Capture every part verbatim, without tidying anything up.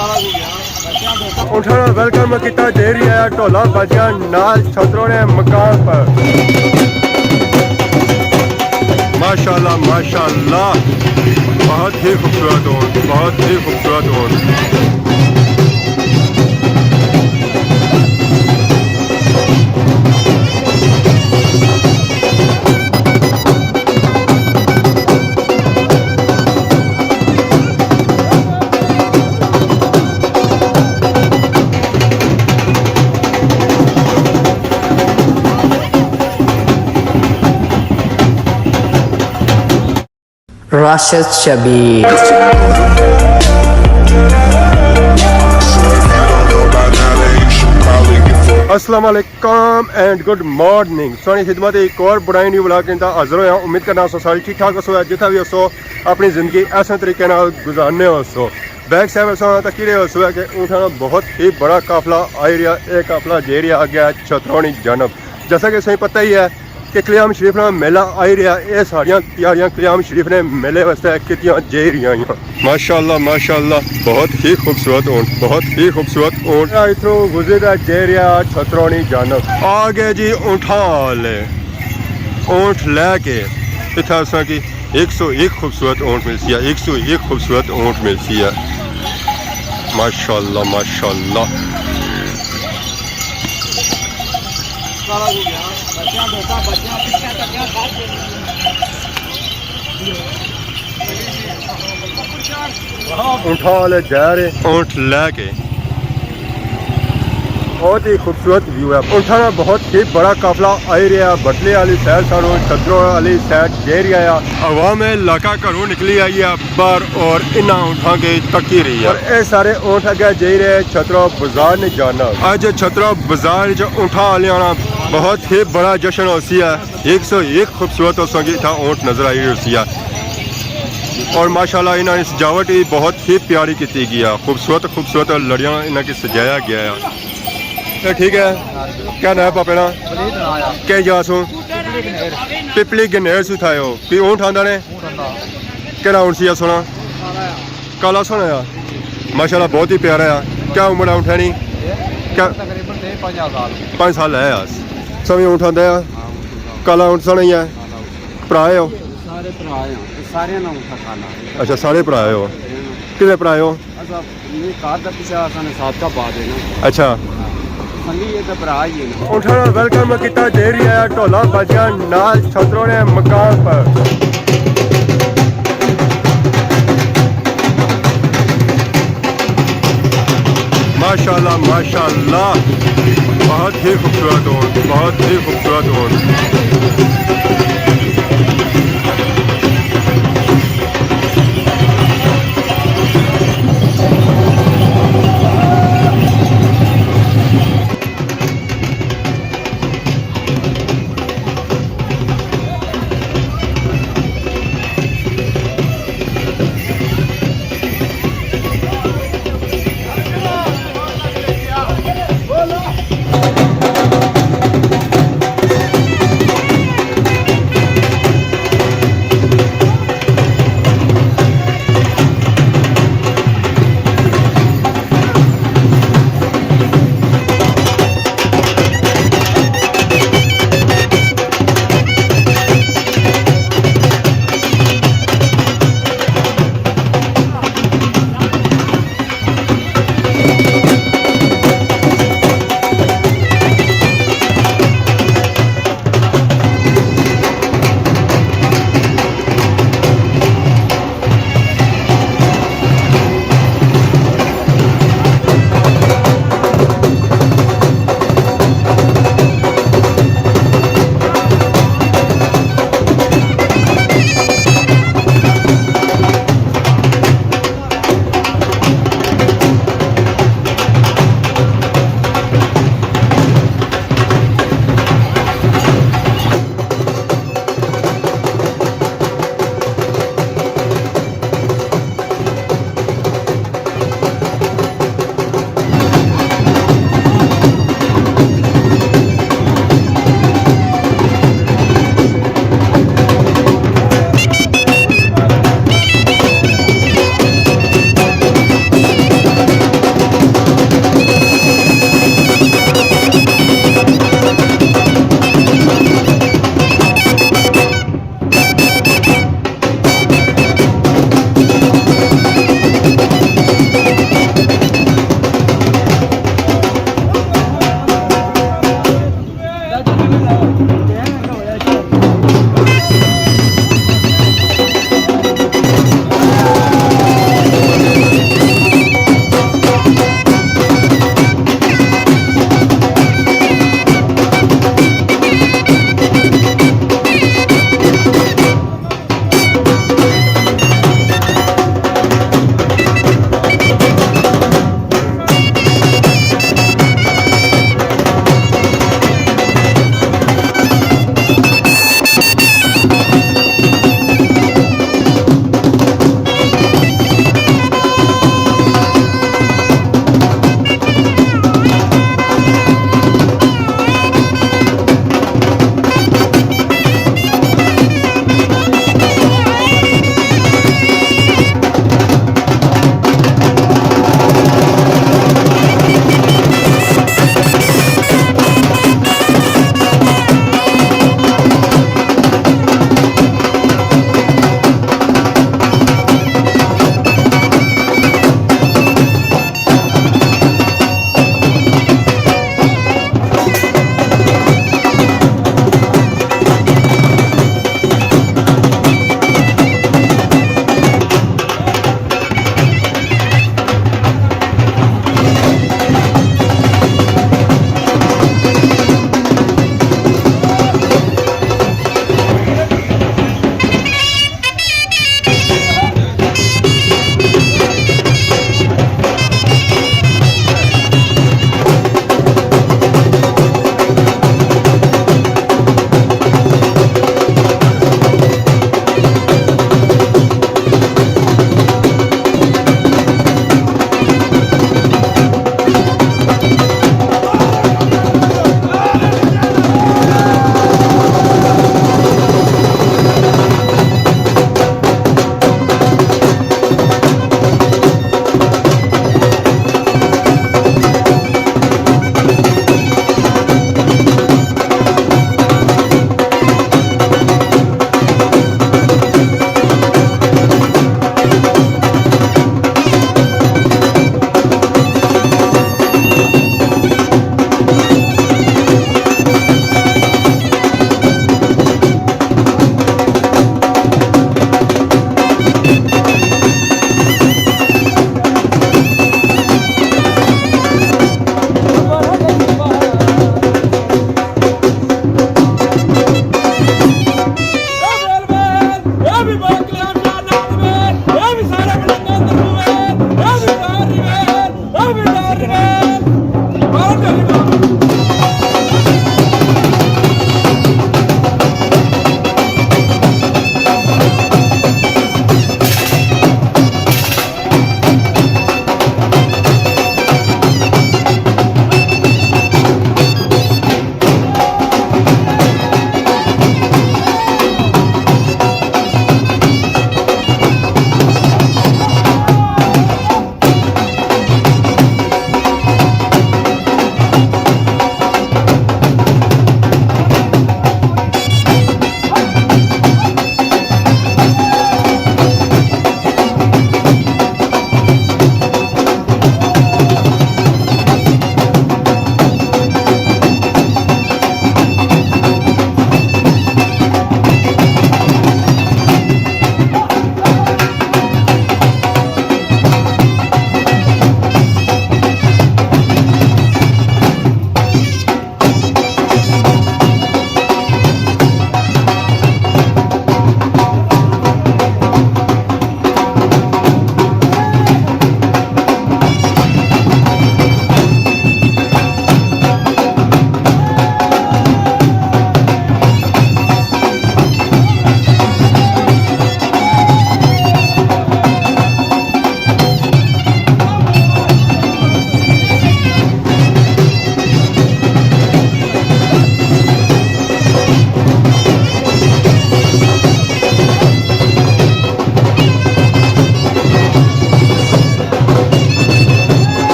اونٹھاں نا ویلکم کیتا جائی رہیا ہے ڈھولاں باجیاں نال چھتروں نے مقام پر۔ ماشاءاللہ، ماشاءاللہ، بہت ہی خوبصورت اونٹ، بہت ہی خوبصورت اونٹ۔ راشد شبیر۔ السلام علیکم اینڈ گڈ مارننگ۔ سوہنی خدمت ایک اور بڑائی نیو ولاگ کے اندر حاضر ہویا۔ امید کرنا سو سارے ٹھیک ٹھاک ہسو، جتھا بھی ہسو اپنی زندگی احسن طریقے نال گزارنے ہسو۔ بیک سائیڈ اساں تکی رہے ہسو ہے کہ اونٹھاں نا بہت ہی بڑا قافلہ آئی رہیا، اے قافلہ جائی رہیا اگے چھترونی جانب۔ جیسا کہ تساں پتہ ہی ہے کہ کلیام شریف نا میلہ آئی رہیا، اے ساریاں تیاریاں کلیام شریف نے میلے واسطے کیتیاں جائی رہیاں ہیں۔ ماشاءاللہ، ماشاءاللہ، بہت ہی خوبصورت اونٹ، بہت ہی خوبصورت اونٹ۔ اتھوں گزردا جائی رہیا چھترونی جانب۔ آ گئے جی اونٹھاں والے، اونٹ لے کے اتھا اساں کی ایک سو ایک خوبصورت اونٹ ملسی ہے، ایک سو ایک خوبصورت اونٹ ملسی ہے۔ ماشاءاللہ، ماشاءاللہ۔ اونٹھاں والے جا رہے، اونٹ لے کے۔ بہت ہی خوبصورت ویو ہے۔ اونٹھاں نا بہت ہی بڑا قافلہ آئی رہیا، بٹلے والی سائیڈ سانوں، چھتروں والی سائیڈ جائی رہیا ہے۔ عوام علاقہ گھروں نکلی آئی ہے باہر اور انہاں اونٹھاں کے تکی رہی ہے۔ اور اے سارے اونٹ اگے جائی رہے چھتروں بازار نے جانا۔ اج چھتروں بازار جو اونٹھاں والے آنا بہت ہی بڑا جشن ہوسی ہے۔ ایک سو ایک خوبصورت اساں کی اتھا اونٹ نظر آئی ہوسی ہے۔ اور ماشاءاللہ انہاں نے سجاوٹ بھی بہت ہی پیاری کیتی گئی ہے، خوبصورت خوبصورت لڑیاں انہاں کی سجایا گیا ہے۔ تے ٹھیک ہے، کیا نام ہے پاپے نا؟ ولید نام ہے۔ کہیں جا سوں؟ پپلی گنیر۔ پپلی گنیر سوں تھا ہو؟ کوئی اونٹ آندا نے؟ اونٹ آندا۔ کہڑا اونٹ سی سونا؟ کالا ہے۔ کالا سونا ہے۔ ماشاءاللہ بہت ہی پیارا ہے۔ کیا عمر ہے اونٹھاں نی؟ کیا؟ تقریباً تقریباً پانچ سال۔ پانچ سال ہے یار۔ سویں اونٹ آندا ہے۔ ہاں، اونٹ آندا۔ کالا اونٹ سونا ہی ہے۔ کالا اونٹ۔ بھرا ہے ہو؟ سارے بھرا ہیں، سارے نا اونٹ کالا ہے۔ اچھا، سارے بھرا ہے ہو؟ کتنے بھرا ہے ہو؟ اچھا، یہ کار دا پیچھے آسان ہے، ساتھ کا بات ہے نا۔ اچھا۔ سنگی یہ تو بھرا ہی ہے نا۔ اونٹھاں نا ویلکم کیتا جائی رہیا ہے ڈھولاں باجیاں نال چھتروں نے مقام پر۔ ماشاءاللہ، ماشاءاللہ، بہت ہی خوبصورت اونٹ، بہت ہی خوبصورت اونٹ۔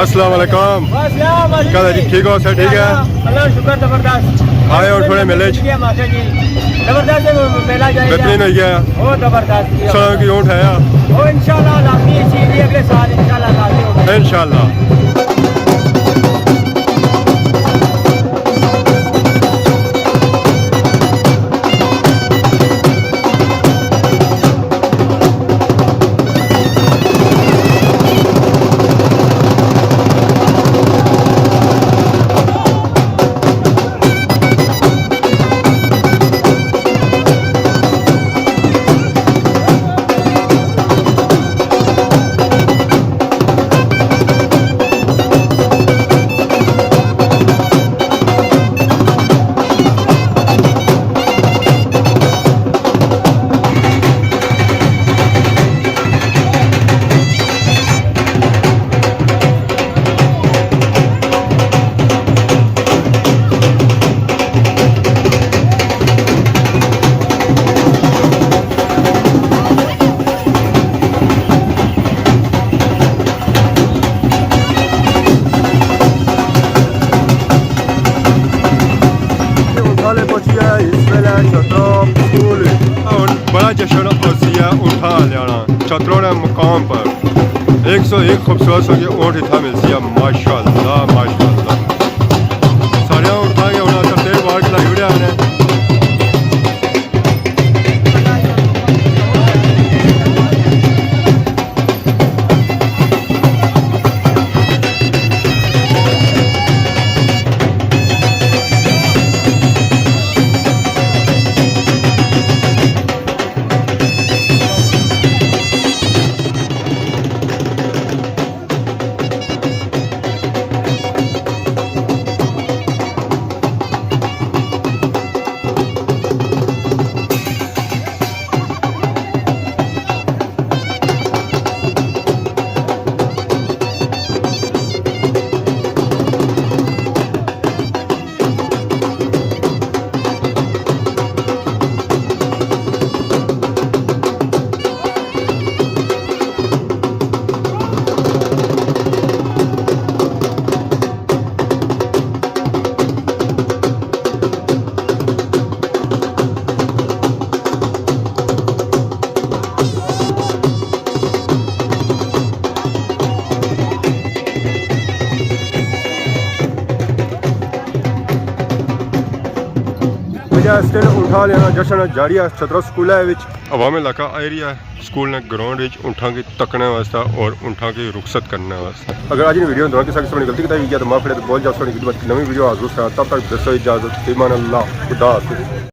السلام علیکم۔ السلام علیکم۔ کیا حال ہے جی؟ ٹھیک ہو؟ سب ٹھیک ہے؟ اللہ کا شکر، زبردست۔ آئے ہو تھوڑے میلے چ؟ ماشاء جی، زبردست میلہ جائے۔ بہترین ہوئی گیا۔ بہت زبردست۔ سلام کی اونٹ آیا؟ او انشاءاللہ لازمی ہے جی، اگلے سال انشاءاللہ لازمی ہوگا۔ انشاءاللہ۔ اونٹھاں آلے پہنچی ہے اس ویلے چھترو سکول۔ ہن بڑا جشن ہوسی ہے اونٹھاں آلیاں نا چھترو نے مقام پر۔ ایک سو ایک خوبصورت سو کے اونٹ اتھا ملسی ہے، ماشاءاللہ، ماشاءاللہ۔ سارے اونٹھاں کے ہن ترتیب وار چلائی اڑیا انہیں۔ وجہ اسٹل اونٹھاں آلیاں نا جشن جاری ہے چھترو سکول ہے وچ۔ عوام علاقہ آئی رہی ہے سکول نے گراؤنڈ وچ اونٹھاں کی تکنے واسطے اور اونٹھاں کی رخصت کرنے واسطے۔ اگر اج نی ویڈیو دوران کسا قسم نی غلطی کتائی ہوئی ہے تو معاف کرے تو بول جاؤ، ساڑی خدمت نویں ویڈیو حاضر ہوسا، تب تک دسو اجازت، فی امان اللہ، خدا حافظ۔